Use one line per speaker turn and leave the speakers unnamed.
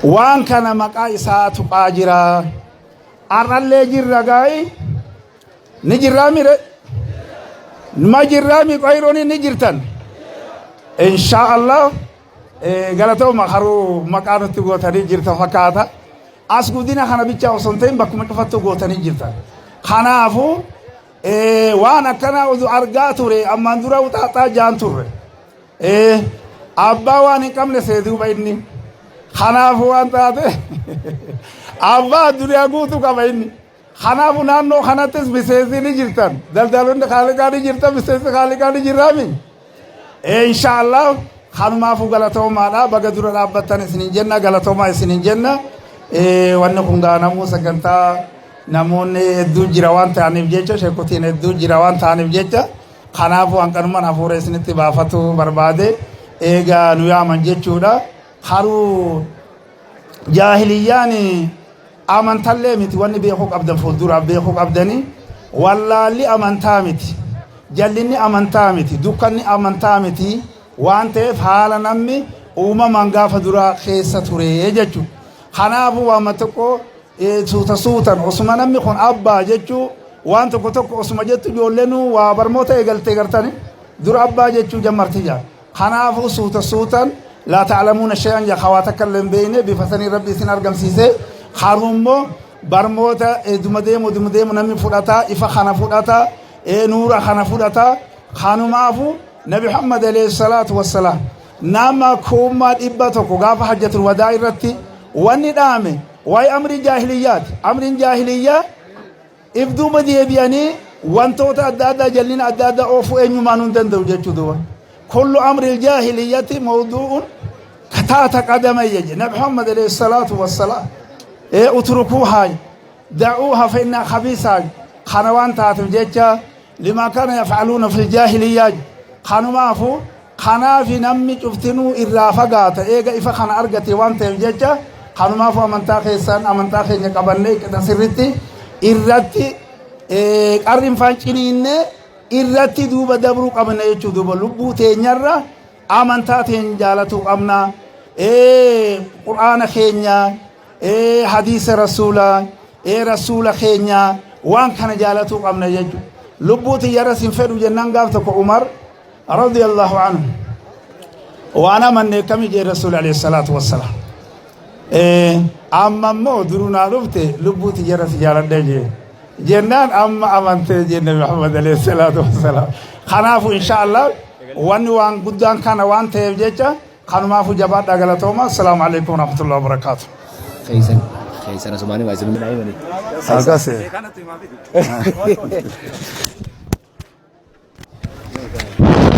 Waan kana maqaa isaa tuqaa jira. Har'allee jirra gaayi. Ni jirraa mire? Ma jirraa mi qayrooni ni jirtan? Inshaa Allah galatooma haruu maqaa nutti gootanii jirta fakkaata. As guddina kana bichaa osoo hin ta'in bakkuma cufattuu gootanii jirtan. Kanaafuu waan akkanaa oduu argaa ture ammaan dura uxaaxaa jaan turre. Abbaa waan hin qabne see duuba inni. Kanaafuu waan taate abbaa addunyaa guutuu qaba inni. Kanaafuu naannoo kanattis miseensi ni jirtan. Daldalonni kaaliqaa ni jirtan, miseensi kaaliqaa ni jirraami. Inshaallah kanumaafuu galatoomaadha. Baga dura dhaabbattan isinin jenna, galatoomaa isinin jenna. Wanni kun gaanamuu sagantaa namoonni hedduu jira waan ta'aniif jecha, sheekotiin hedduu jira waan ta'aniif jecha, kanaafuu hanqanumaan hafuura isinitti baafatu barbaade eegaa nu yaaman jechuudha. Haruu jaahiliyyaan amantallee miti wanni beekuu qabdan fuulduraaf beekuu qabdanii wallaalli amantaa miti jallinni amantaa miti dukkanni amantaa miti waan ta'eef haala namni uumamaan gaafa duraa keessa ture jechuudha. Kanaafuu waama tokko suuta suutan osuma namni kun abbaa jechuu waan tokko tokko osuma jettu ijoolleen waa barmoota eegaltee gartani dura abbaa jechuu jammarti jaa. Kanaafuu suuta suutan laa ta'lamuuna shay'an jaa hawaa takka illee hin beekne bifa sanii rabbi isin argamsiise. Haruu immoo barmoota duma deemu duma deemu namni fudhata ifa kana fudhata nuura kana fudhata. Kanumaafu Nabi Muhammad alayhi salaatu wassalaam nama 100,000 gaafa hajjatul wadaa irratti wanni dhaame waa'ee amrii jaahiliyyaati. Amriin jaahiliyyaa if duuba deebi'anii wantoota adda addaa jallina adda addaa oofuu eenyumaan hin danda'u jechuu duuba. Kullu amri jaahiliyyati mawdu'un taata qadamayya jedhe Nabi Muhammad alayhi salaatu wassalaam. Ee utrukuuhaa da'uuha fa innaa khabiisaa kana waan taateef jecha limaa kana yaf'aluuna fil jaahiliyyaa kanumaafu Kanaafi namni cuftinuu irraa fagaata eega ifa kana argate waan ta'eef jecha kanumaafu amantaa keessan amantaa keenya qabannee qixa sirritti irratti qarrinfaan ciniinnee irratti duuba dabruu qabna jechuu duuba lubbuu teenyarra amantaa teenya jaalatuu qabna qur'aana keenya hadiisa rasuulaa rasuula keenya waan kana jaalatuu qabna jechuu lubbuu tiyyarra sin fedhu jennaan gaaf tokko Umar radiyallahu anhu waan amanne kami jee rasuul alayhi salaatu wassalaam amma immoo duruu naa dhufte lubbuu tiyyarra si jaaladhee jee jennaan amma amantee jee nabi Muhammad alayhi salaatu wassalaam kanaafu insha Allah wanni waan guddaan kana waan ta'eef jecha kanumaafu jabaadhaa galatooma assalaamu alaikum warahmatullahi wabarakaatu.
Keessan keessan asumaanii waa isin midhaa himanii.
Akkasi.